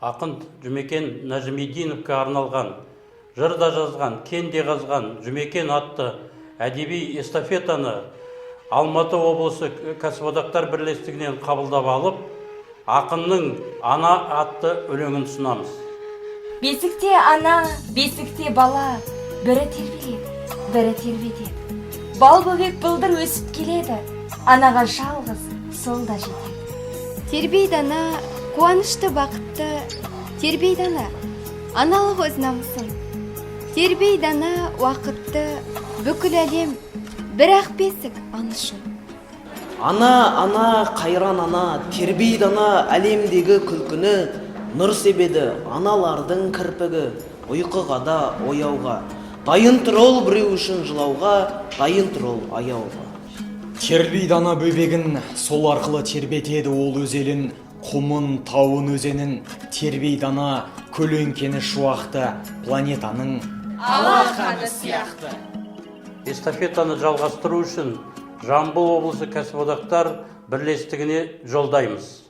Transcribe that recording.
Ақын Жұмекен Нәжімеденовке арналған «Жыр да жазған, кен де қазған Жұмекен» атты әдеби эстафетаны Алматы облысы кәсіподақтар бірлестігінен қабылдап алып, ақынның «Ана» атты өлеңін ұсынамыз. Бесікте ана, бесікте бала, бірі тербеледі, бірі тербетеді. Бал бөбек былдыр өсіп келеді, анаға жалғыз сол да жетеді. Тербейді ана қуанышты, бақытты, тербейді ана аналық өз намысын, тербейді ана уақытты, бүкіл әлем бір ақ бесік ана үшін. Ана, ана, қайран ана, тербейді ана әлемдегі күлкіні, нұр себеді аналардың кірпігі ұйқыға да ояуға. Дайын тұр ол біреу үшін жылауға, дайын тұр ол аяуға. Тербейді ана бөбегін, сол арқылы тербетеді ол өз елін, құмын, тауын, өзенін. Тербейді ана көлеңкені, шуақты, планетаның алақаны сияқты. Эстафетаны жалғастыру үшін Жамбыл облысы кәсіподақтар бірлестігіне жолдаймыз.